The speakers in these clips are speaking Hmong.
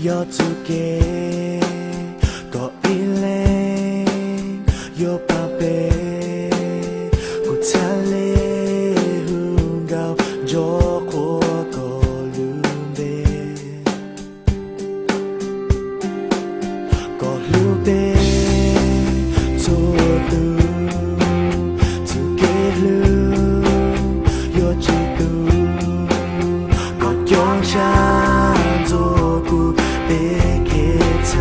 yog txuj kev kom ib leeg yuav paab peb. Kuv txhad le hu nkauj ntsuag qhuas koj lub npe, koj hlub peb txhua tus. Txuj kev hlub yuav tsis tu, koj cov ntshav ntxuav kuv peb kev txhaum.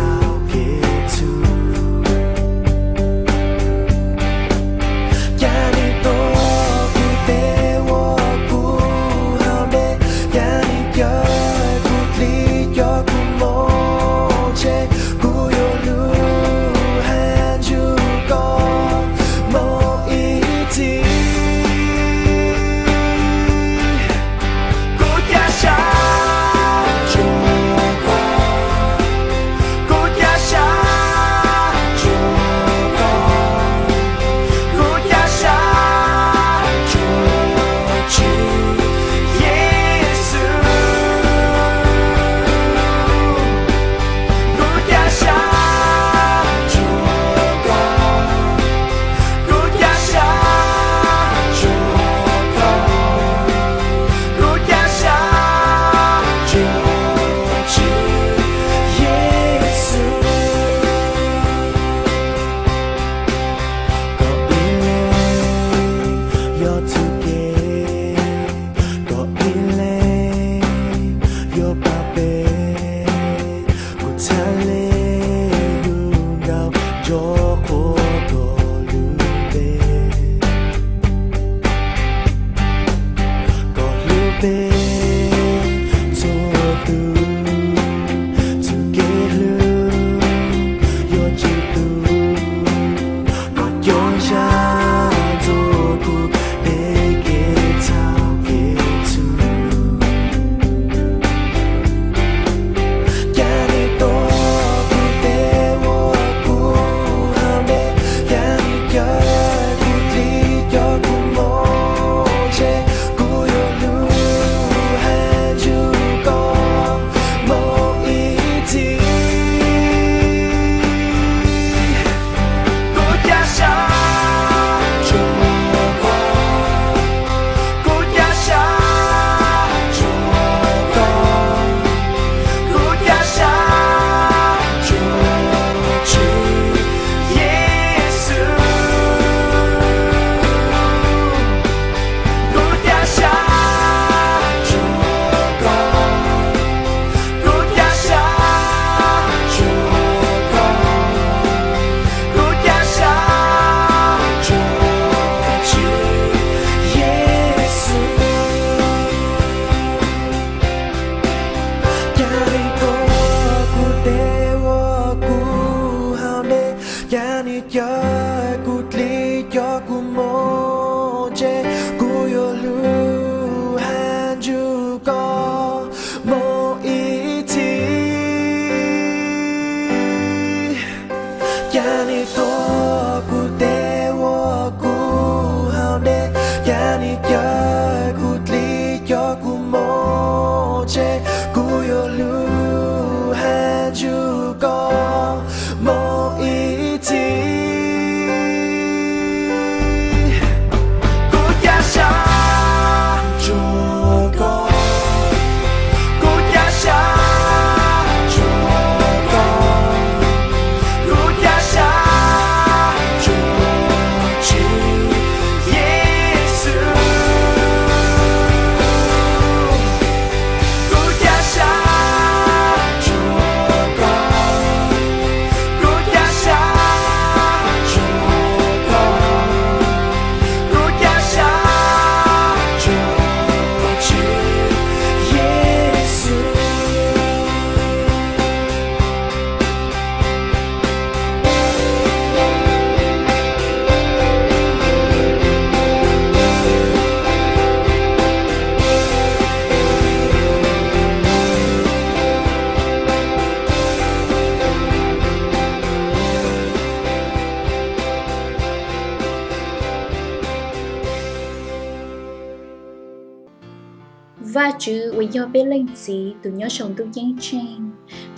Vajtswv uas yog peb Leej Txiv tus nyob saum ntuj ceeb tsheej,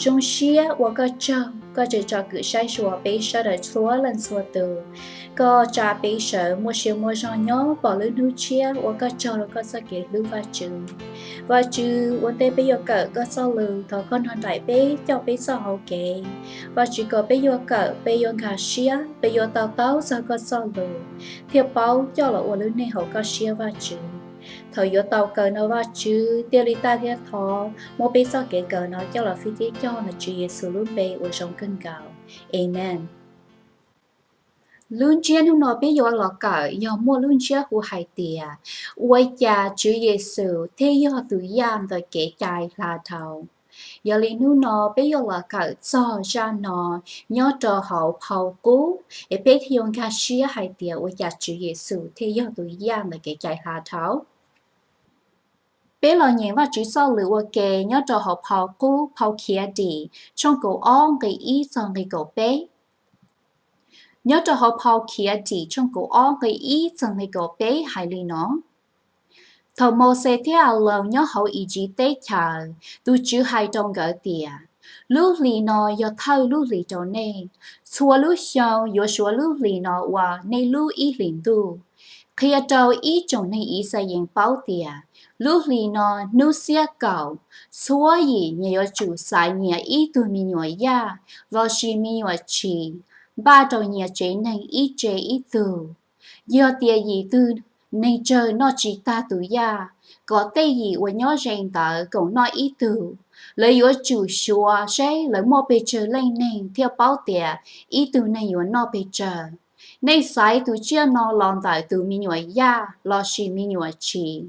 zoo siab ua koj tsaug, koj tseem tsom kwm saib xyuas peb sawv daws txhua leej txhua tus. Koj tsa peb sawv muaj sia muaj zog nyob pom lub hnub tshiab, ua koj tsaug rau koj txoj kev hlub Vajtswv. Vajtswv, ua ntej peb yuav kawm koj txoj lus, thov koj nrog nraim peb, coj peb txoj hauv kev. Vajtswv, kom peb yuav kawm, peb yuav nkag siab, peb yuav to taub txog koj txoj lus, thiaj paub coj los ua lub neej haum koj siab Vajtswv. Thaum yuav tau kawm no Vajtswv, thiaj li tag thiab thov muab peb txoj kev kawm no coj los fij thiab cog ntawm Tswv Yexus lub npe uas zoo kawg nkaus. Amees. Lub ntsiab hnub no peb yuav los kawm yog muaj lub ntsiab hu hais tias, ua cas Tswv Yexus thiaj yog tus yaj ntawm kev cai hla dhau. Yog li hnub no peb yuav los kawm txog zaj no nyob rau hauv phau Qub, es peb thiaj yuav nkag siab hais tias ua cas Tswv Yexus thiaj yog tus yaj ntawm kev cai hla dhau. Peb los nyeem Vajtswv txoj lus ua ke nyob rau hauv phau Qub, phau Khiav Dim, tshooj kaum ob, nqe ib txog nqe kaum peb. Nyob rau hauv phau Khiav Dim tshooj kaum ob, nqe ib txog nqe kaum peb hais li no: Thaum Mauxes thiab Alaus nyob hauv Iziv teb chaws, tus Tswv hais rau nkawd tias, lub hlis no yog thawj lub hlis rau nej. Txhua lub xyoo yuav suav lub hlis no ua nej lub ib hlis ntuj. Qhia rau ib tsoom neeg Ixayees paub tias, lub hlis no hnub xiab kaum, txhua yim nyias yuav tsum xaiv nyias ib tug me nyuam yaj lossis me nyuam tshis, npaj rau nyias tsev neeg ib tse ib tug. Yog tias yim tug neeg tsawg noj tsis tag tus yaj, kom tej yim uas nyob ze ntawd koom noj ib tug. Lawv yuav tsum xyuas seb lawv muaj pes tsawg leej neeg thiaj paub tias ib tug neeg yuav noj pes tsawg. Nej xaiv tus tsiaj no los ntawm tus me nyuam yaj lossis me nyuam tshis.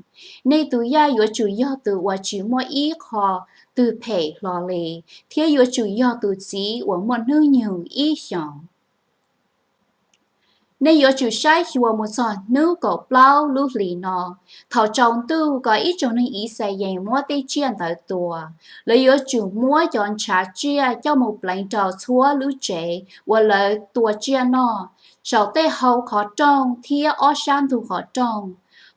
Nej tus yaj yuav tsum yog tus uas tsis muaj ib qho twg phem hlo li, thiab yuav tsum yog tus txiv uas muaj hnub nyoog ib xyoos. Nej yuav tsum saib xyuas mus txog hnub kaum plaub lub hlis no. Thaum tsaus ntuj kom ib tsoom neeg Ixayees muab tej tsiaj ntawd tua. Lawv yuav tsum muab cov ntshav tsiaj coj mus pleev rau txhua lub tsev uas lawv tua tsiaj noj, saum tej hau qhov rooj thiab ob sab ntug qhov rooj.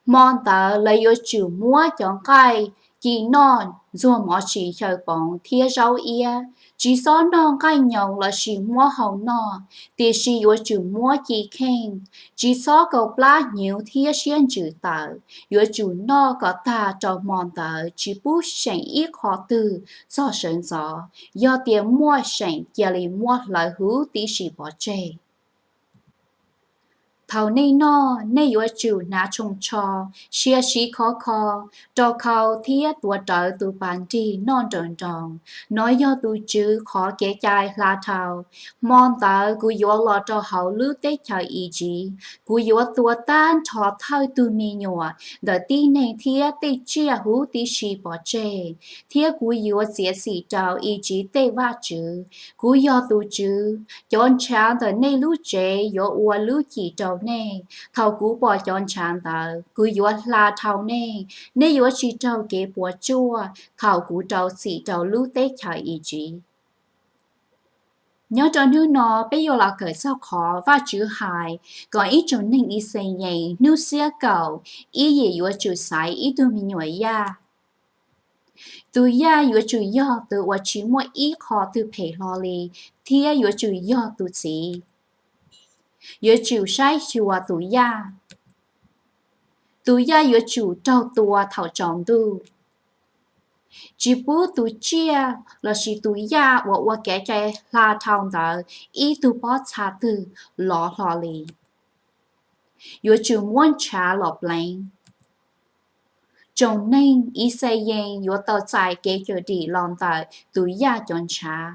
Hmo ntawd lawv yuav tsum muab cov nqaij ci noj ntxuag mov tsis xyaw poov thiab zaub iab. Tsis txhob noj nqaij nyoos lossis muab hau noj, tiam sis yuav tsum muab ci kheej. Tsis txhob kaus plab hnyuv thiab siab ntsws tawm. Yuav tsum noj kom tag rau hmo ntawd tsis pub seem ib qho twg txog sawv ntxov. Yog tias muaj seem, cia li muab hlawv huv tib si pov tseg. Thaum nej noj, nej yuav tsum hnav tshooj tsho, sia siv khov kho, rau khau thiab tuav rawv tus pas nrig noj nrawm nroos. Nov yog tus Tswv qhov kev cai hla dhau. Hmo ntawd kuv yuav los rau hauv lub teb chaws Iziv. Kuv yuav tua tag nrho thawj tug me nyuam ntawm tib neeg thiab tej tsiaj huv tib si pov tseg, thiab kuv yuav txiav txim rau Iziv tej vaj tswv. Kuv yog tus Tswv. Cov ntshav ntawm nej lub tsev yuav ua lub cim rau nej. Thaum kuv pom cov ntshav ntawd, kuv yuav hla dhau nej. Nej yuav tsis raug kev puas tsuaj thaum kuv rau txim rau lub teb chaws Iziv. Nyob rau hnub no peb yuav los kawm txog qhov Vajtswv hais kom ib tsoom neeg Ixayees hnub xiab kaum, ib yim yuav tsum xaiv ib tug me nyuam yaj. Tus yaj yuav tsum yog tus uas tsis muaj ib qho twg phem hlo li, thiab yuav tsum yog tus txiv. Yuav tsum saib xyuas tus yaj. Tus yaj yuav tsum raug tua thaum tsaus ntuj. Tsis pub tus tsiaj lossis tus yaj uas ua kev cai hla dhau ntawd ib tug pob txha twg lov hlo li. Yuav tsum muab ntshav los pleev. Tsoom neeg Ixayees yuav tau txais kev cawm dim los ntawm tus yaj cov ntshav.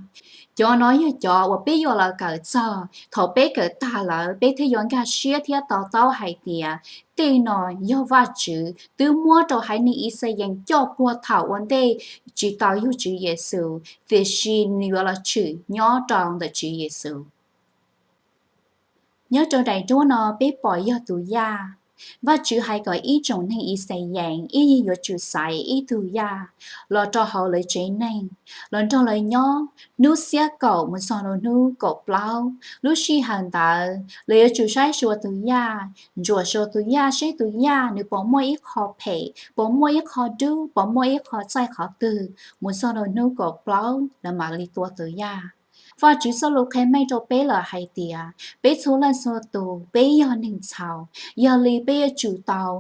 Cov no yog cov uas peb yuav los kawm txog. Thaum peb kawm tag lawm, peb thiaj yuav nkag siab thiab to taub hais tias tej no yog Vajtswv twb muab rau haiv neeg Ixayees coj puag thaum ua ntej tsis tau yug Tswv Yexus, tiam sis nws yuav los tshwm nyob rau ntawm Tswv Yexus. Nyob rau daim duab no peb pom yog tus yaj. Vajtswv hais kom ib tsoom neeg Ixayees ib yig yuav tsum xaiv ib tug yaj los rau hauv lawv tsev neeg, los nrog lawv nyob hnub xiab kaum mus txog rau hnub kaum plaub. Lub sij hawm ntawd lawv yuav tsum saib xyuas tus yaj, ntsuam xyuas tus yaj, seb tus yaj nws puas muaj ib qho phem, puas muaj ib qho dub, puas muaj ib qho txaij qhov twg, mus txog rau hnub kaum plaub lawv mam li tua tus yaj. Vajtswv txoj lus qhia meej rau peb lawm hais tias peb txhua leej txhua tus peb yog neeg txhaum, yog li peb yuav tsum tau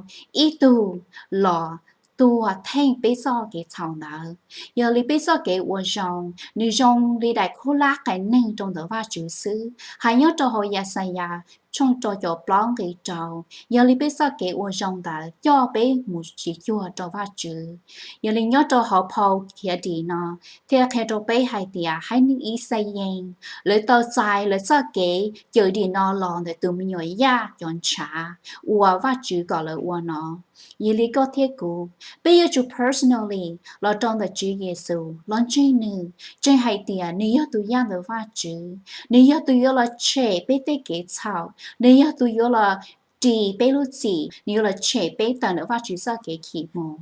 ib tug los tuag theej peb txoj kev txhaum ntawd. Yog li peb txoj kev ua zoo, nws zoo li daim khaub hlab qias neeg rau ntawm Vajtswv xwb, hais nyob rau hauv Yaxayas tshooj rau caum plaub nqe rau. Yog li peb txoj kev ua zoo ntawd coj peb mus tsis cuag rau Vajtswv. Yog li nyob rau hauv phau Khiav Dim no thiaj qhia rau peb hais tias haiv neeg Ixayees lawv tau txais lawv txoj kev cawm dim no los ntawm tus me nyuam yaj cov ntshav uas Vajtswv kom lawv ua no. Yog li koj thiab kuv, peb yuav tsum personally los rau ntawm Tswv Yexus los ntseeg nws, ntseeg hais tias nws yog tus yaj ntawm Vajtswv, nws yog tus yuav los tshem peb tej kev txhaum, nws yog tus yuav los ris peb lub txim, nws yuav los tshem peb tawm ntawm Vajtswv txoj kev chim mus.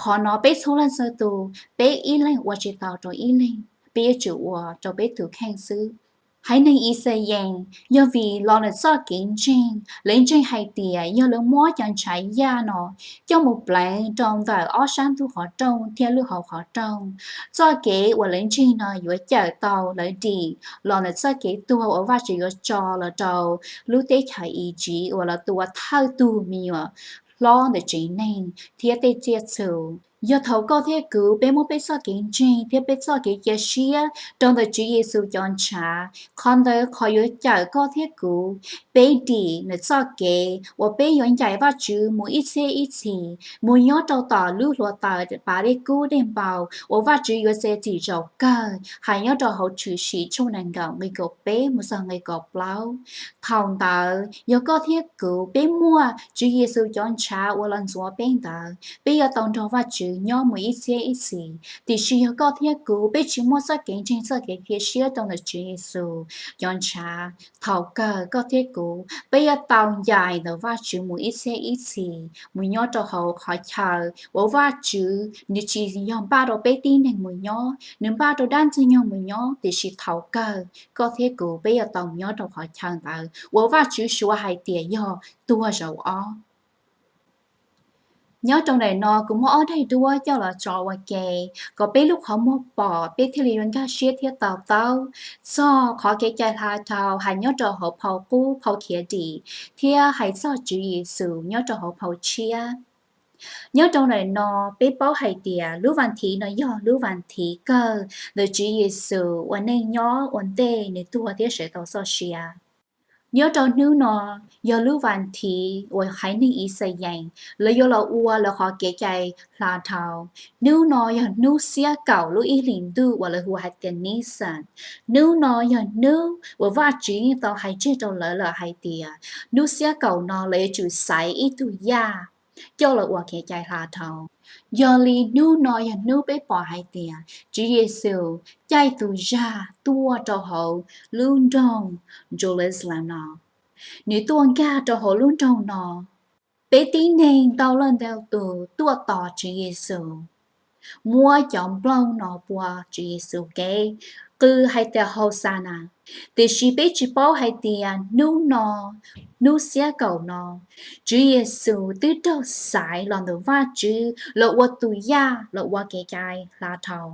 Qhov no peb txhua leej txhua tus, peb ib leeg ua tsis tau rau ib leeg, peb yuav tsum ua rau peb tus kheej xwb. Haiv neeg Ixayees yog vim los ntawm txoj kev ntseeg, lawv ntseeg hais tias yog lawv muab cov ntshav yaj no coj mus pleev rau ntawm ob sab ntug qhov rooj thiab lub hauv qhov rooj, txoj kev uas lawv ntseeg no yuav cawm tau lawv dim los ntawm txoj kev tuag uas Vajtswv yuav tso los rau lub teb chaws Iziv uas los tua thawj tug me nyuam hlob ntawm tsev neeg thiab tej tsiaj txhu. Yog thaum koj thiab kuv peb muab peb txoj kev ntseeg thiab peb txoj kev cia siab rau ntawm Tswv Yexus cov ntshav, qhov ntawd qhov yuav cawm koj thiab kuv peb dim ntawm txoj kev uas peb yuav ncaim Vajtswv mus ib txhiab ib txhis, mus nyob rau tom lub hluav taws pas dej kub dej npau uas Vajtswv yuav txiav txim zaum kawg, hais nyob rau hauv Tshwm Sim tshooj nees nkaum nqe kaum peb mus txog nqe kaum plaub. Thaum ntawd yog koj thiab kuv peb muaj Tswv Yexus cov ntshav uas los ntxuav peb ntawd, peb yuav tau nrog Vajtswv nyob mus ib txhiab ib txhis. Tiam sis yog koj thiab kuv peb tsis muaj txoj kev ntseeg txoj kev cia siab rau ntawm Tswv Yexus cov ntshav, thaum kawg koj thiab kuv peb yuav tau ncaim ntawm Vajtswv mus ib txhiab ib txhis, mus nyob rau hauv qhov chaw uas Vajtswv nws tsis yog npaj rau peb tib neeg mus nyob, nws npaj rau dab ntxwg nyoog mus nyob, tiam sis thaum kawg koj thiab kuv peb yuav tau mus nyob rau qhov chaw ntawd uas Vajtswv suav hais tias yog tuag zaum ob. Nyob rau ntawm no kuv muab ob daim duab coj los tso ua ke kom peb lub qhov muag pom, peb thiaj li yuav nkag siab thiab to taub txog qhov kev cai hla dhau hais nyob rau hauv phau qub phau Khiav Dim thiab hais txog Tswv Yexus nyob rau hauv phau tshiab. Nyob rau ntawm no peb paub hais tias lub vas thiv no yog lub vas thiv kawg ntawm Tswv Yexus ua neej nyob ua ntej nws tuag thiab sawv tau txoj sia. Nyob rau hnub no yog lub vas thiv uas haiv neeg Ixayees lawv yuav los ua lawv qhov kev cai hla dhau. Hnub no yog hnub xiab kaum lub ib hlis ntuj uas lawv hu hais tias Nisan. Hnub no yog hnub uas Vajtswv yeej tau hais tseg rau lawv lawm hais tias hnub xiab kaum no lawv yuav tsum xaiv ib tug yaj coj los ua kev cai hla dhau. Yog li hnub no yog hnub peb pom hais tias Tswv Yexus caij tus zaj tuaj rau hauv lub nroog Jerusalem no. Nws tuaj nkag rau hauv lub nroog no. Peb tib neeg ntau leej ntau tus tuaj tos Tswv Yexus, muab cov nplooj no pua Tswv Yexus kev, qw hais tias Hauxana. Tiam sis peb tsis paub hais tias hnub no, hnub xiab kaum no, Tswv Yexus twb raug xaiv los ntawm Vajtswv los ua tus yaj los ua kev cai hla dhau.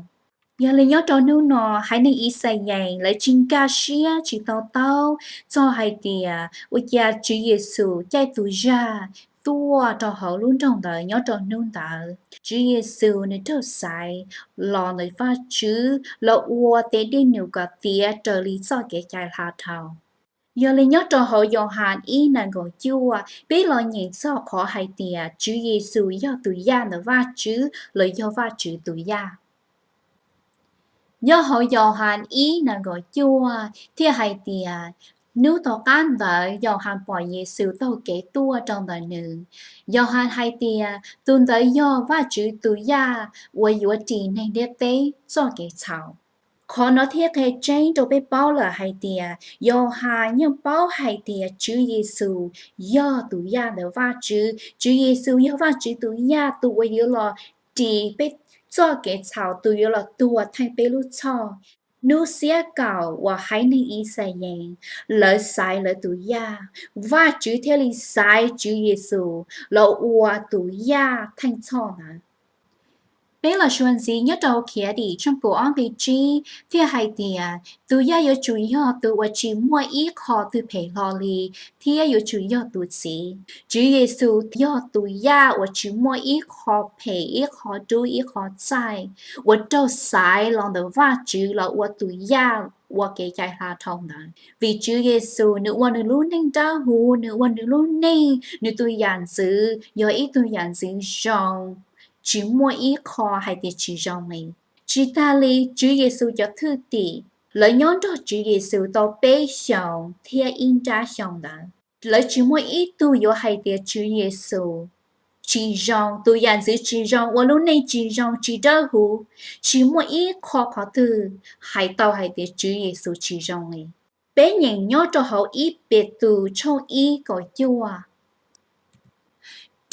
Yog li nyob rau hnub no haiv neeg Ixayees lawv tsis nkag siab tsis to taub txog hais tias ua cas Tswv Yexus caij tus zaj tuaj rau hauv lub nroog ntawd nyob rau hnub ntawd. Tswv Yexus nws raug xaiv los ntawm Vajtswv los ua tes dej num kom tiav raws li txoj kev cai hla dhau. Yog li nyob rau hauv Yauhas ib nees nkaum cuaj peb los nyeem txog qhov hais tias Tswv Yexus yog tus yaj ntawm Vajtswv los yog Vajtswv tus yaj. Nyob hauv Yauhas ib nees nkaum cuaj thiaj hais tias, hnub tom qab ntawd Yauhas pom Yexus taug kev tuaj rau ntawm nws. Yauhas hais tias tus ntawd yog Vajtswv tus yaj uas yuav ris neeg ntiaj teb txoj kev txhaum. Qhov no thiaj qhia tseeb rau peb paub lawm hais tias Yauhas yeej paub hais tias Tswv Yexus yog tus yaj ntawm Vajtswv. Tswv Yexus yog Vajtswv tus yaj, tus uas yuav los ris peb txoj kev txhaum, tus yuav los tuag theej peb lub txhoj. Hnub xiab kaum uas haiv neeg Ixayees lawv xaiv lawv tus yaj, Vajtswv thiaj li xaiv Tswv Yexus los ua tus yaj theej txhoj ntawd. Peb los suav ntxiv nyob rau Khiavdim tshooj kaum ob nqe tsib thiaj hais tias tus yaj yuav tsum yog tus uas tsis muaj ib qho twg phem hlo li, thiab yuav tsum yog tus txiv. Tswv Yexus yog tus yaj uas tsis muaj ib qho phem, ib qho dub, ib qho txaij, uas raug xaiv los ntawm Vajtswv los ua tus yaj ua kev cai hla dhau ntawd. Vim Tswv Yexus nws ua nws lub neej dawb huv, nws ua nws lub neej, nws tus yam ntxwv yog ib tug yam ntxwv zoo, tsis muaj ib qho hais tias tsis zoo li. Tsis tas li, Tswv Yexus cov thwj tim, lawv nyob nrog Tswv Yexus tau peb xyoos thiab ib nrab xyoo ntawd, lawv tsis muaj ib tug yuav hais tias Tswv Yexus tsis zoo, tus yam ntxwv tsis zoo, ua lub neej tsis zoo, tsis dawb huv, tsis muaj ib qho qhov twg hais tau hais tias Tswv Yexus tsis zoo li. Peb nyeem nyob rau hauv ib Petus tshooj ib kaum cuaj: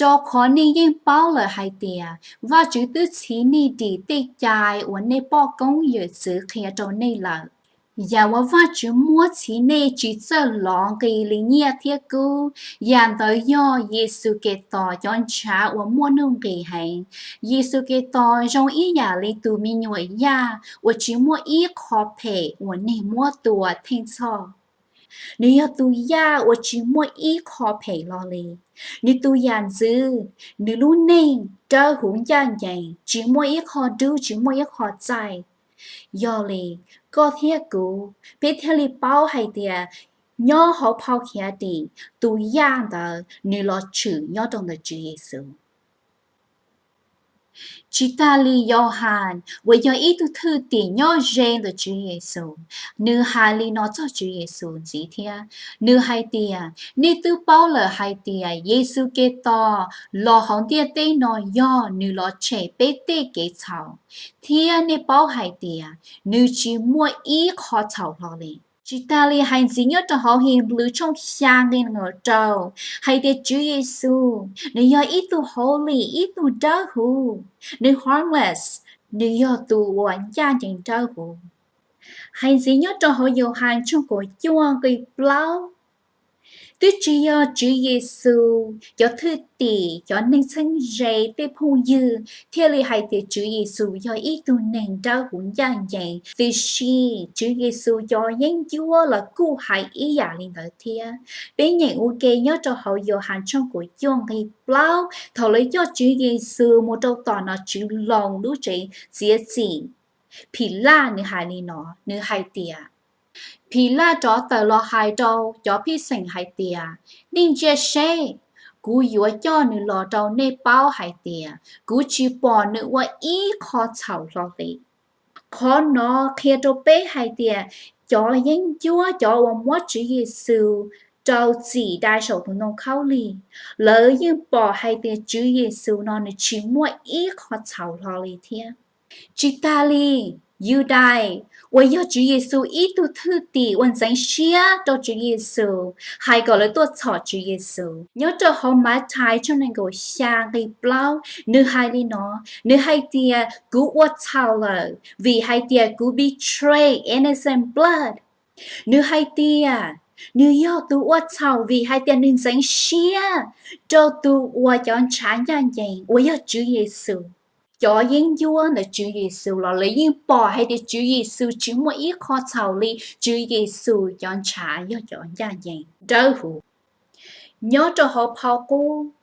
Rau qhov nej yeej paub lawm hais tias Vajtswv twb txhiv nej dim tej cai uas nej poj koob yawm txwv qhia rau nej lawm. Yam uas Vajtswv muab txhiv nej tsis txawj lov nqi li nyiaj thiab kub, yam ntawd yog Yexus Khetos cov ntshav uas muaj nuj nqis heev. Yexus Khetos zoo ib yam li tus me nyuam yaj uas tsis muaj ib qho phem uas neeg muab tua theej txhoj. Nws yog tus yaj uas tsis muaj ib qho phem hlo li. Nws tus yam ntxwv, nws lub neej dawb huv ncaj ncees, tsis muaj ib qho dub, tsis muaj ib qho txaij. Yog li, koj thiab kuv, peb thiaj li paub hais tias nyob hauv phau Khiavdim, tus yaj ntawd nws los tshwm nyob rau ntawm Tswv Yexus. Tsis tas li, Yauhas uas yog ib tug thwj tim nyob ze ntawm Tswv Yexus, nws hais li no txog Tswv Yexus ntxiv thiab. Nws hais tias, nej twb paub lawm hais tias Yexus Khetos los hauv ntiaj teb no yog nws los tshem peb tej kev txhaum, thiab nej paub hais tias nws tsis muaj ib qho txhaum hlo li. Tsis tas li, hais ntxiv nyob rau hauv Hebrews tshooj xya nqe nees nkaum rau hais tias Tswv Yexus nws yog ib tug holy, ib tug dawb huv, nws harmless, nws yog tus uas ncaj ncees dawb huv. Hais ntxiv nyob rau hauv Yauhas tshooj kaum cuaj nqe plaub, twb tsis yog Tswv Yexus cov thwj tim, cov neeg txheeb ze, tej phooj ywg thiaj li hais tias Tswv Yexus yog ib tug neeg dawb huv ncaj ncees, tiam sis Tswv Yexus cov yeeb ncuab los kuj hais ib yam li ntawd thiab. Peb nyeem ua ke nyob rau hauv Yauhas tshooj kaum cuaj nqe plaub, thaum lawv coj Tswv Yexus mus rau tom nom tswv Loos lub tsev txiav txim, Philaj nws hais li no, nws hais tias, Philaj rov tawm los hais rau cov pej xeem hais tias, nej ntsia seb, kuv yuav coj nws los rau nej paub hais tias kuv tsis pom nws ua ib qho txhaum hlo li. Qhov no qhia rau peb hais tias cov yeeb ncuab, cov uas muab Tswv Yexus rau txim dai saum tus ntoo khaub lig, lawv yeej pom hais tias Tswv Yexus no nws tsis muaj ib qho txhaum hlo li thiab. Tsis tas li, Yudais uas yog Tswv Yexus ib tug thwj tim uas ntxeev siab rau Tswv Yexus, hais kom lawv tuaj txhom Tswv Yexus. Nyob rau hauv Mathais tshooj nees nkaum xya nqe plaub, nws hais li no, nws hais tias, kuv ua txhaum lawm vim hais tias kuv betray innocent blood. Nws hais tias nws yog tus ua txhaum vim hais tias nws ntxeev siab rau tus uas cov ntshav ncaj ncees uas yog Tswv Yexus. Cov yeeb ncuab ntawm Tswv Yexus los lawv yeej pom hais tias Tswv Yexus tsis muaj ib qho txhaum li, Tswv Yexus cov ntshav yog cov ncaj ncees dawb huv. Nyob rau hauv phau qub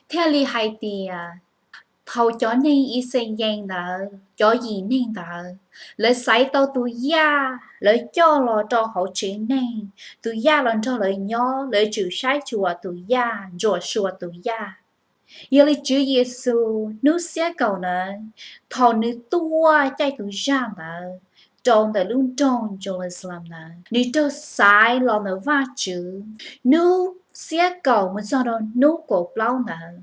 thiaj li hais tias thaum cov neeg Ixayees ntawd, cov yim neeg ntawd, lawv xaiv tau tus yaj, lawv coj los rau hauv tsev neeg, tus yaj los nrog lawv nyob, lawv tsum saib xyuas tus yaj, ntsuam xyuas tus yaj. Yog li Tswv Yexus hnub xiab kaum ntawd, thaum nws tuaj caij tus zaj ntawd rau ntawm lub nroog Jerusalem ntawd, nws raug xaiv los ntawm Vajtswv. Hnub xiab kaum mus txog rau hnub kaum plaub ntawd,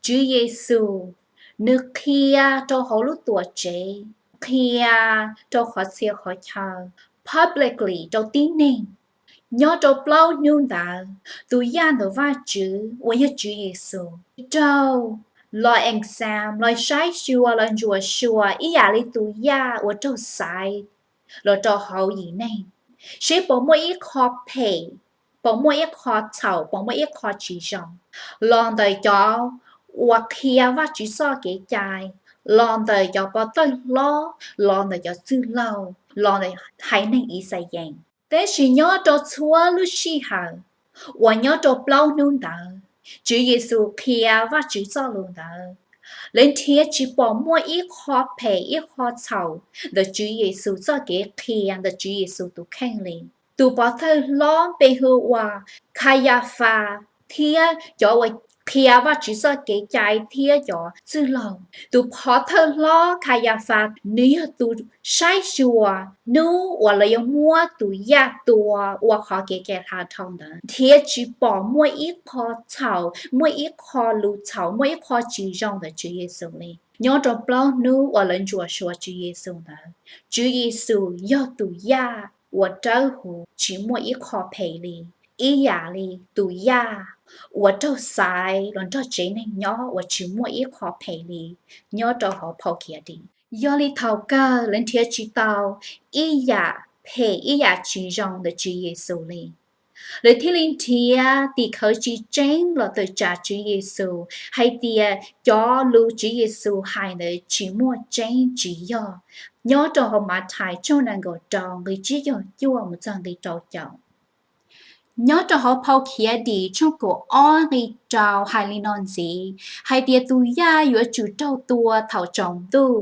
Tswv Yexus nws qhia rau hauv lub tuam tsev, qhia rau qhov txhia qhov chaw publicly rau tib neeg. Nyob rau plaub hnub ntawd tus yaj ntawm Vajtswv uas yog Tswv Yexus raug los exam, los saib xyuas, los ntsuam xyuas ib yam li tus yaj uas raug xaiv los rau hauv yim neeg, seb puas muaj ib qho phem, puas muaj ib qho txhaum, puas muaj ib qho tsis zoo los ntawm cov uas qhia Vajtswv txoj kev cai, los ntawm cov pov thawj hlob, los ntawm cov txwj laug, los ntawm haiv neeg Ixayees. Tab sis nyob rau txhua lub sij hawm uas nyob rau plaub hnub ntawd Tswv Yexus qhia Vajtswv txoj lus ntawd, lawv nrhiav tsis pom muaj ib qho phem ib qho txhaum ntawm Tswv Yexus txoj kev qhia, ntawm Tswv Yexus tus kheej li. Tus pov thawj hlob npe hu ua Khayafas thiab cov uas qhia Vajtswv txoj kev cai thiab cov txwj laug. Tus pov thawj hlob Khayafas nws yog tus saib xyuas hnub uas lawv yuav muab tus yaj tua ua qhov kev cai hla dhau ntawd, nrhiav tsis pom muaj ib qho txhaum, muaj ib qho lus txhaum, muaj ib qho tsis zoo ntawm Tswv Yexus li. Nyob rau plaub hnub uas lawv ntsuam xyuas Tswv Yexus ntawd, Tswv Yexus yog tus yaj uas dawb huv tsis muaj ib qho phem li, ib yam li tus yaj uas raug xaiv los nrog tsev neeg nyob uas tsis muaj ib qho phem li nyob rau hauv phau Khiav Dim. Yog li thaum kawg lawv nrhiav tsis tau ib yam phem ib yam tsis zoo ntawm Tswv Yexus li. Lawv thiaj li nrhiav tim khawv tsis tseeb los tawm tsam Tswv Yexus hais tias cov lus Tswv Yexus hais ntawd tsis muaj tseeb tsis yog. Nyob rau hauv Mathais tshooj nees nkaum rau nqe tsib caug cuaj mus txog nqe rau caum. Nyob rau hauv phau Khiav Dim tshooj kaum ob nqe rau hais li no ntxiv hais tias tus yaj yuav tsum raug tua thaum tsaus ntuj.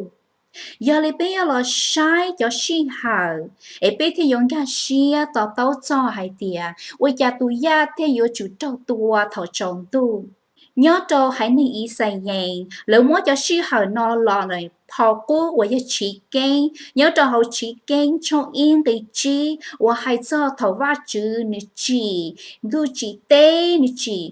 Yog li peb yuav los saib cov sij hawm es peb thiaj yuav nkag siab to taub txog hais tias ua cas tus yaj thiaj yuav tsum raug tua thaum tsaus ntuj. Nyob rau haiv neeg Ixayees lawv muab cov sij hawm no los ntawm phau qub uas yog Chiv Keeb. Nyob rau hauv Chiv Keeb tshooj ib nqe tsib uas hais txog thaum Vajtswv nws tsim ntuj tsim teb, nws tsim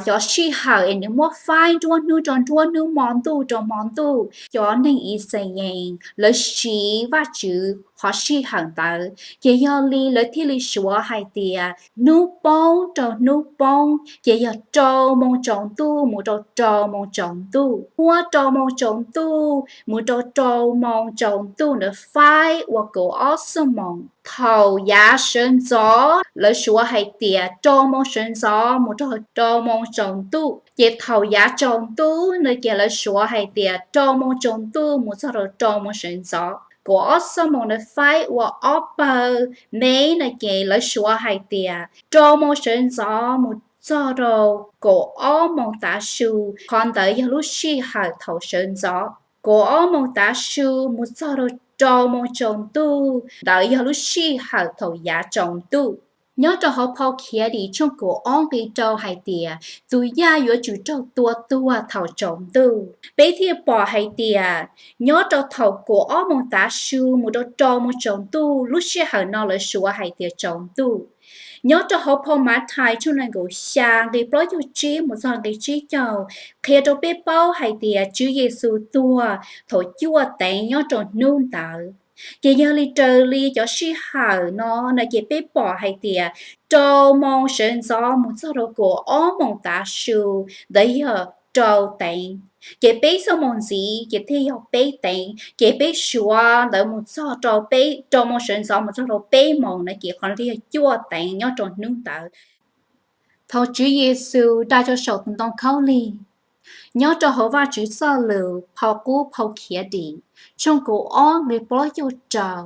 cov sij hawm es nws muab faib nruab hnub rau nruab hnub, hmo ntuj rau hmo ntuj, cov neeg Ixayees lawv siv Vajtswv qhov sij hawm ntawd, ces yog li lawv thiaj li suav hais tias hnub poob rau hnub poob ces yog rau moo tsaus ntuj mus rau rau moo tsaus ntuj. Muab rau moo tsaus ntuj mus rau rau moo tsaus ntuj ntawd faib ua kaum ob xuab moos. Thaum yav sawv ntxov lawv suav hais tias rau moo sawv ntxov mus rau rau moo tsaus ntuj, ces thaum yav tsaus ntuj no ces lawv suav hais tias rau moo tsaus ntuj mus txog rau rau moo sawv ntxov. Kaum ob xuab moos ntawd faib ua ob pawg mev no ces lawv suav hais tias rau moo sawv ntxov mus txog rau kaum ob moos tav su, qhov ntawd yog lub sij hawm thaum sawv ntxov. Kaum ob moos tav su mus txog rau rau moo tsaus ntuj, ntawd yog lub sij hawm thaum yav tsaus ntuj. Nyob rau hauv phau Khiav Dim tshooj kaum ob nqe rau hais tias tus yaj yuav tsum raug tua tuag thaum tsaus ntuj. Peb thiaj pom hais tias nyob rau thaum kaum ob moos tav su mus rau rau moos tsaus ntuj, lub sij hawm no lawv suav hais tias tsaus ntuj. Nyob rau hauv phau Mathais tshooj nees nkaum xya nqe plaub caug tsib mus txog nqe tsib caug qhia rau peb paub hais tias Tswv Yexus tuag thaum cuaj teev nyob rau hnub ntawd. Ces yog li raws li cov sij hawm no no ces peb pom hais tias rau moo sawv ntxov mus txog rau kaum ob moos tav su, ntawd yog rau teev. Ces peb xuab moos ntxiv ces thiaj yog peb teev, ces peb suav ntawd mus txog rau peb, rau moo sawv ntxov mus txog rau peb moos no ces qhov no thiaj yog cuaj teev nyob rau hnub ntawd. Thaum Tswv Yexus dai rau saum tus ntoo khaub lig, nyob rau hauv Vajtswv txoj lus phau qub phau Khiav Dim tshooj kaum ob nqe plaub caug rau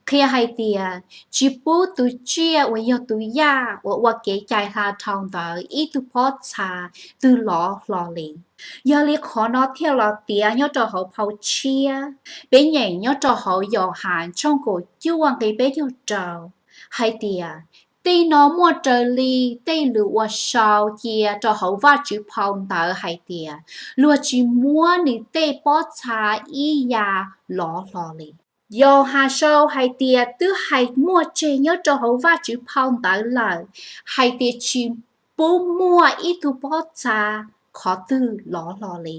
qhia hais tias tsis pub tus tsiaj uas yog tus yaj uas ua kev cai hla dhau ntawd ib tug pob txha twg lov hlo li. Yog li qhov no thiaj los tiav nyob rau hauv phau tshiab. Peb nyeem nyob rau hauv Yauhas tshooj kaum cuaj nqe peb caug rau hais tias tej no muaj raws li tej lus uas sau cia rau hauv Vajtswv phau ntawv hais tias luag tsis muab nws tej pob txha ib ya lov hlo li. Yauhas sau hais tias twb hais muaj tseg nyob rau hauv Vajtswv phau ntawv lawm hais tias tsis pub muaj ib tug pob txha qhov twg lov hlo li.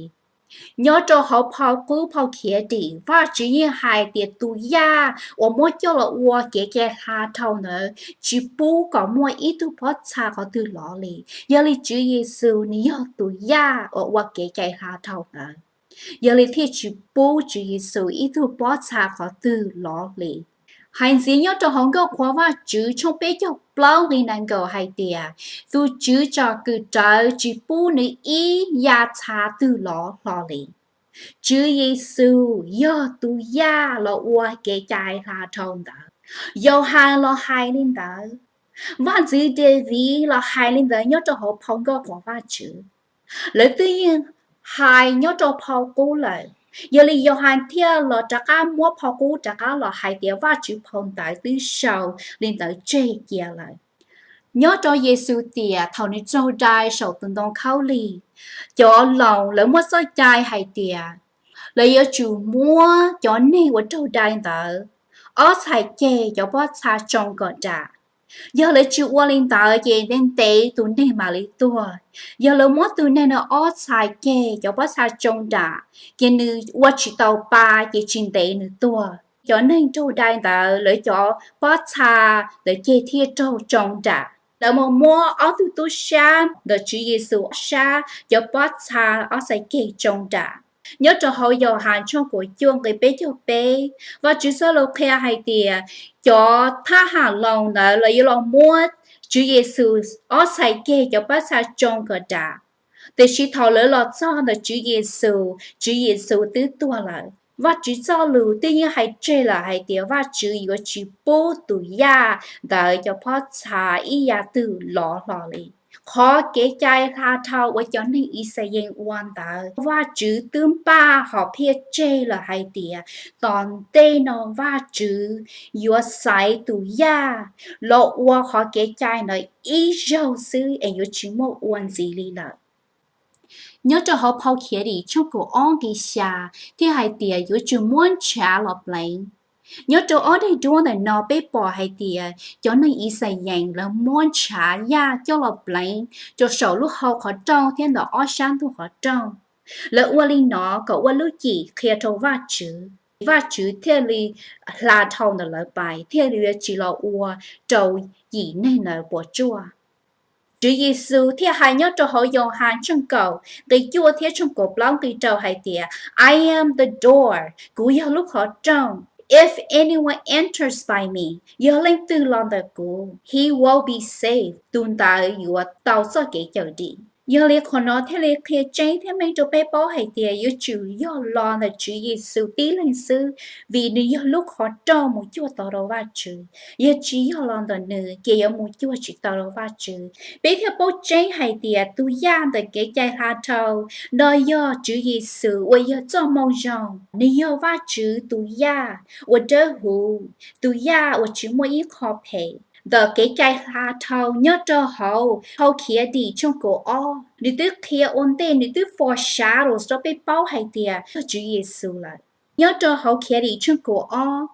Nyob rau hauv phau qub phau Khiav Dim, Vajtswv yeej hais tias tus yaj uas muab coj los ua kev cai hla dhau ntawd tsis pub kom muaj ib tug pob txha qhov twg lov li. Yog li Tswv Yexus nws yog tus yaj uas ua kev cai hla dhau ntawd, yog li thiaj tsis pub Tswv Yexus ib tug pob txha qhov twg lov li. Hais ntxiv nyob rau hauv Nkauj Qhuas Vajtswv tshooj peb caug plaub nqe nees nkaum hais tias, tus Tswv tsom kwm rawv tsis pub nws ib yaj txha twg lov hlo li. Tswv Yexus yog tus yaj los ua kev cai hla dhau ntawd. Yauhas los hais li ntawd. Vaj ntxwv Daviv los hais li ntawd nyob rau hauv phau Nkauj Qhuas Vajtswv. Lawv twb yeej hais nyob rau phau qub lawm, yog li Yauhas thiaj los rov qab muab phau qub rov qab los hais tias Vajtswv phau ntawv twb sau li ntawd tseg cia lawm. Nyob rau Yexus tiam thaum nws raug dai saum tus ntoo khaub lig, cov Loos lawv muaj txoj cai hais tias lawv yuav tsum muab cov neeg uas raug dai ntawd ob txhais ceg cov pob txha tsoo kom nram. Yog lawv tsis ua li ntawd ces ntev ntev tus neeg mam li tuag. Yog lawv muab tus neeg no ob txhais ceg cov pob txha tsoo nram, ces nws ua tsis tau pa ces tsis ntev nws tuag. Cov neeg raug dai ntawd lawv cov pob txha ntawd ceg thiaj raug tsoo nram. Lawv mus muab ob tug tub sab ntawm Tswv Yexus ob sab cov pob txha ob txhais ceg tsoo nram. Nyob rau hauv Yauhas tshooj kaum cuaj nqe peb caug peb, Vajtswv txoj lus qhia hais tias cov thab ham Loos ntawd lawv yuav los muab Tswv Yexus ob txhais ceg cov pob txha tsoo kom nram. Tiam sis thaum lawv los txog ntawm Tswv Yexus, Tswv Yexus twb tuag lawm. Vajtswv txoj lus twb yeej hais tseg lawm hais tias Vajtswv yuav tsis pub tus yaj ntawd cov pob txha ib yam twg lov hlo li. Qhov kev cai hla dhau uas cov neeg Ixayees ua ntawd, Vajtswv twb npaj hom phiaj tseg lawm hais tias tom ntej no Vajtswv yuav xaiv tus yaj los ua qhov kev cai ntawd ib zaug xwb es yuav tsis muaj ua ntxiv li lawm. Nyob rau hauv phau Khiav Dim tshooj kaum ob nqe xya thiaj hais tias yuav tsum muab ntshav los pleev. Nyob rau ob daim duab ntawm no peb pom hais tias cov neeg Ixayees lawv muab ntshav yaj coj los pleev rau saum lub hau qhov rooj thiab ntawm ob sab ntug qhov rooj. Lawv ua li no kom ua lub cim qhia rau Vajtswv, Vajtswv thiaj li hla dhau ntawm lawv pais thiaj li yuav tsis los ua rau yim neeg ntawd puas tsuaj. Tswv Yexus thiaj hais nyob rau hauv Yauhas tshooj kaum nqe cuaj thiab tshooj kaum plaub nqe rau hais tias, I am the door, kuv yog lub qhov rooj. If anyone enters by me, yog leej twg los ntawm kuv, he will be saved, tus ntawd yuav tau txoj kev cawm dim. Yog li qhov no thiaj li qhia tseeb thiab meej rau peb paub hais tias yuav tsum yog los ntawm Tswv Yexus tib leeg xwb, vim nws yog lub qhov rooj mus cuag tau rau Vajtswv. Yog tsis yog los ntawm nws ces yuav mus cuag tsis tau rau Vajtswv. Peb thiaj paub tseeb hais tias tus yaj ntawm kev cai hla dhau no yog Tswv Yexus uas yog txoj moo zoo. Nws yog Vajtswv tus yaj uas dawb huv, tus yaj uas tsis muaj ib qho phem. Ntawm kev cai hla dhau nyob rau hauv phau Khiav Dim tshooj kaum ob, nws twb qhia ua ntej, nws twb foreshadow rau peb paub hais tias yog Tswv Yexus lawm. Nyob rau hauv Khiav Dim tshooj kaum ob,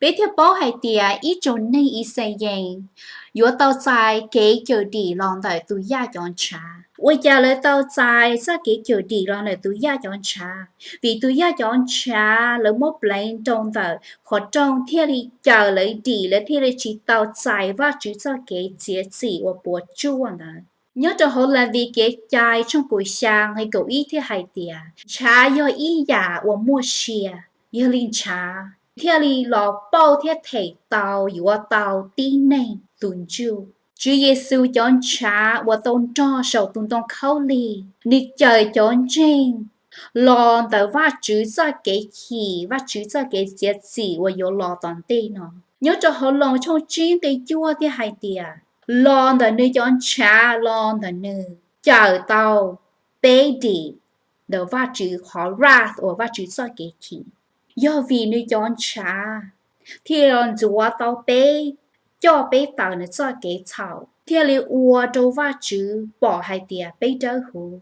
peb thiaj paub hais tias ib tsoom neeg Ixayees yuav tau txais kev cawm dim los ntawm tus yaj cov ntshav. Ua cas lawv tau txais txoj kev cawm dim los ntawm tus yaj cov ntshav? Vim tus yaj cov ntshav lawv muab pleev rau ntawm qhov rooj thiaj li cawm lawv dim, lawv thiaj li tsis tau txais Vajtswv txoj kev txiav txim uas puas tsuaj ntawd. Nyob rau hauv Levis Kev Cai tshooj kaum xya nqe kaum ib thiaj hais tias, ntshav yog ib yam uas muaj sia, yog li ntshav thiaj li los pauj thiab them tau yuav tau tib neeg tus ntsuj. Tswv Yexus cov ntshav uas tau nrog saum tus ntoo khaub lig, nws cawm cov ntseeg los ntawm Vajtswv txoj kev chim, Vajtswv txoj kev txiav txim uas yuav los tom ntej no. Nyob rau hauv Loos tshooj tsib nqe cuaj thiaj hais tias, los ntawm nws cov ntshav los ntawm nws cawm tau peb dim ntawm Vajtswv qhov wrath uas Vajtswv txoj kev chim. Yog vim nws cov ntshav thiaj los ntxuav tau peb, coj peb tawm nws txoj kev txhaum, thiaj li ua rau Vajtswv pom hais tias peb dawb huv.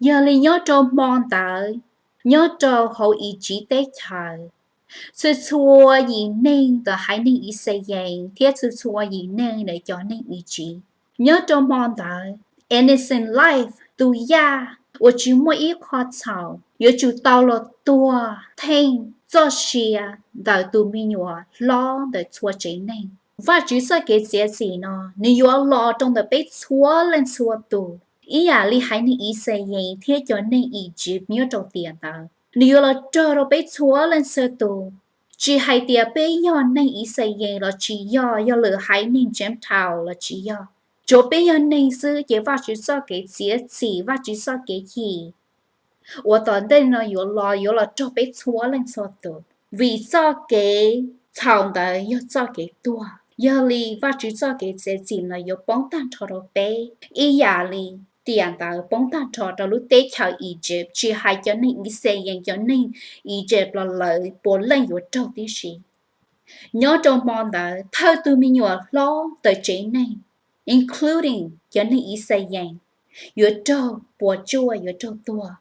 Yog li nyob rau hmo ntawd, nyob rau hauv Iziv teb chaws, txhua txhua yim neeg ntawm haiv neeg Ixayees thiab txhua txhua yim neeg ntawm cov neeg Iziv, nyob rau hmo ntawd, innocent life, tus yaj uas tsis muaj ib qho txhaum yuav tsum tau los tuag theej txoj sia ntawm tus me nyuam hlob ntawm txhua tsev neeg. Vajtswv txoj kev txiav txim no nws yuav los rau ntawm peb txhua leej txhua tus, ib yam li haiv neeg Ixayees thiab cov neeg Iziv nyob rau tiam ntawd. Nws yuav los raug rau peb txhua leej txhua tus, tsis hais tias peb yog neeg Ixayees los tsis yog, yog lwm haiv neeg Gentile los tsis yog. Tsuav peb yog neeg xwb ces Vajtswv txoj kev txiav txim, Vajtswv txoj kev chim uas tom ntej no yuav los, yuav los raug peb txhua leej txhua tus, vim txoj kev txhaum ntawd yog txoj kev tuag. Yog li Vajtswv txoj kev txiav txim no yuav poob tag nrho rau peb, ib yam li tiam ntawd poob tag nrho rau lub teb chaws Iziv, tsis hais cov neeg Ixayees, cov neeg Iziv los lawv puav leej yuav raug tib si. Nyob rau hmo ntawd thawj tug me nyuam hlob ntawm tsev neeg, including cov neeg Ixayees, yuav raug puas tsuaj, yuav raug tuag.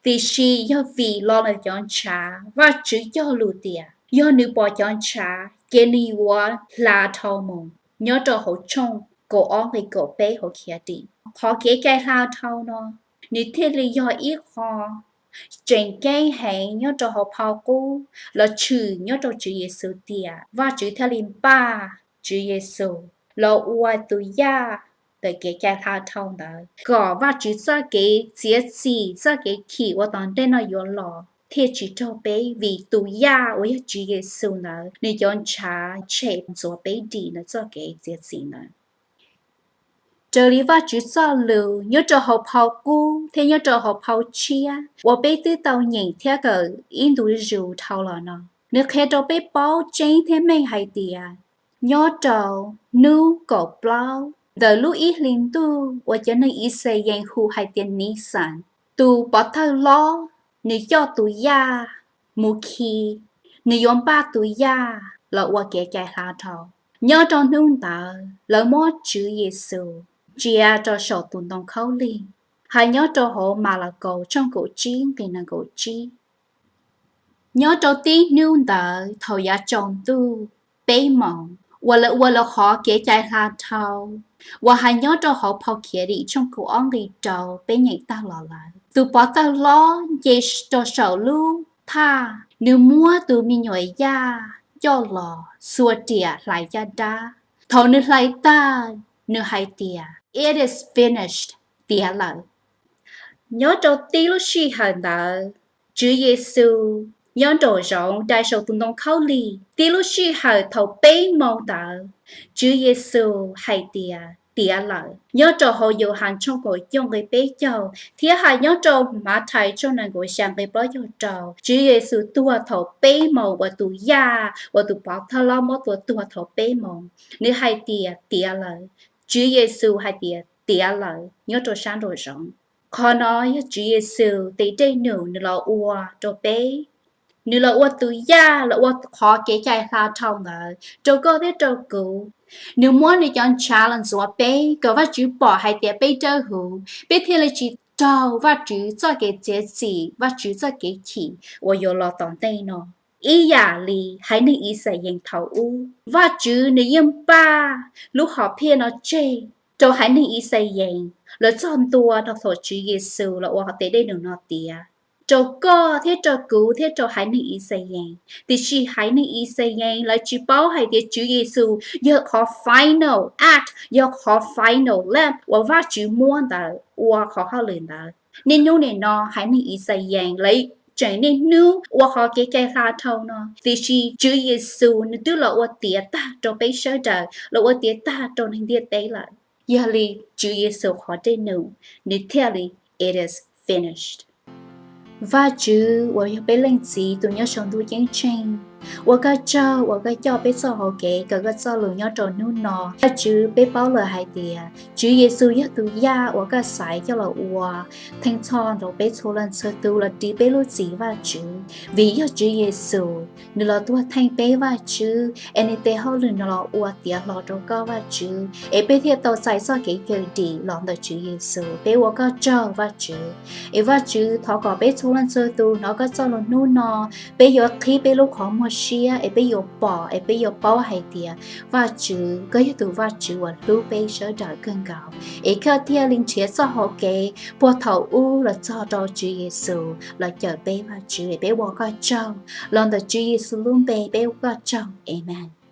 Tiam sis yog vim los ntawm cov ntshav, Vajtswv cog lus tias yog nws pom cov ntshav ces nws yuav hla dhau mus. Nyob rau hauv tshooj kaum ob nqe kaum peb hauv Khiav Dim, qhov kev cai hla dhau no nws thiaj li yog ib qho tseem ceeb heev nyob rau hauv phau qub los tshwm nyob rau Tswv Yexus tiam Vajtswv thiaj li npaj Tswv Yexus los ua tus yaj ntawm kev cai hla dhau ntawd, kom Vajtswv txoj kev txiav txim, txoj kev chim uas tom ntej no yuav los thiaj tsis raug peb, vim tus yaj uas yog Tswv Yexus ntawd nws cov ntshav tshem ntxuav peb dim ntawm txoj kev txiav txim ntawd. Raws li Vajtswv txoj lus nyob rau hauv phau qub thiab nyob rau hauv phau tshiab uas peb twb tau nyeem thiab kawm ib ntu zus dhau los no, nws qhia rau peb paub tseeb thiab meej hais tias nyob rau hnub kaum plaub ntawm lub ib hlis ntuj uas cov neeg Ixayees hu hais tias Nisan, tus pov thawj hlob nws coj tus yaj mus khi, nws yuav npaj tus yaj los ua kev cai hla dhau. Nyob rau hnub ntawd lawv muab Tswv Yexus ntsia rau saum tus ntoo khaub lig, hais nyob rau hauv Malakaus tshooj kaum tsib nqe nees nkaum tsib. Nyob rau tib hnub ntawd thaum yav tsaus ntuj peb moos uas lawv ua lawv qhov kev cai hla dhau, uas hais nyob rau hauv phau Khiav Dim tshooj kaum ob nqe rau peb nyeem tag los lawm, tus pov thawj hlob nce rau saum lub thaj, nws muab tus me nyuam yaj coj los xuas riam hlais caj dab. Thaum nws hlais tag, nws hais tias, It is finished, tiav lawm. Nyob rau tib lub sij hawm ntawd, Tswv Yexus nyob nraum zoov dai saum tus ntoo khaub lig. Tib lub sij hawm thaum peb moos ntawd, Tswv Yexus hais tias, Tiav lawm. Nyob rau hauv Yauhas tshooj kaum cuaj nqe peb caug thiab hais nyob rau Mathais tshooj nees nkaum xya nqe plaub caug rau, Tswv Yexus tuag thaum peb moos uas tus yaj uas tus pov thawj hlob muab tua tuag thaum peb moos. Nws hais tias, Tiav lawm. Tswv Yexus hais tias, Tiav lawm, nyob rau sab nraum zoov. Qhov no yog Tswv Yexus tes dej num nws los ua rau peb. Nws los ua tus yaj, los ua qhov kev cai hla dhau ntawd rau koj thiab rau kuv. Nws muab nws cov ntshav los ntxuav peb kom Vajtswv pom hais tias peb dawb huv, peb thiaj li tsis raug Vajtswv txoj kev txiav txim, Vajtswv txoj kev chim uas yuav los tom ntej no. Ib yam li haiv neeg Ixayees thaum ub, Vajtswv nws yeej npaj lub hom phiaj no tseg rau haiv neeg Ixayees lawv txog ntua rau thaum Tswv Yexus los ua qhov tes dej num no tiav, rau koj thiab rau kuv thiab rau haiv neeg Ixayees. Tiam sis haiv neeg Ixayees lawv tsis paub hais tias Tswv Yexus yog qhov final act, yog qhov final lamp uas Vajtswv muab ntawd ua qhov hauj lwm ntawd. Niaj hnub nim no haiv neeg Ixayees lawv tseem niaj hnub ua qhov kev cai hla dhau no, tiam sis Tswv Yexus nws twb los ua tiav tag rau peb sawv daws, los ua tiav tag rau neeg ntiaj teb lawm. Yog li Tswv Yexus qhov dej num nws thiaj li, It is finished. Vajtswv uas yog peb Leej Txiv tus nyob saum ntuj ceeb tsheej, ua koj tsaug uas koj coj peb txoj hau kev kawm koj txoj lus nyob rau hnub no. Vajtswv, peb paub lawm hais tias Tswv Yexus yog tus yaj uas koj xaiv coj los ua theej txhoj rau peb txhua leej txhua tus los ris peb lub txim Vajtswv. Vim yog Tswv Yexus nws los tuag theej peb Vajtswv, es nws tes hauj lwm no los ua tiav hlo rau koj Vajtswv, es peb thiaj tau txais txoj kev cawm dim los ntawm Tswv Yexus. Peb ua koj tsaug Vajtswv. Es Vajtswv, thov kom peb txhua leej txhua tus hnov koj txoj lus hnub no, peb yuav qhib peb lub qhov muag siab es peb yuav pom es peb yuav paub hais tias Vajtswv, koj yog tus Vajtswv uas hlub peb sawv daws kawg nkaus, es koj thiaj li nrhiav txoj hau kev puag thaum ub los txog rau Tswv Yexus los cawm peb. Vajtswv, peb ua koj tsaug, los ntawm Tswv Yexus lub npe peb ua koj tsaug, amees.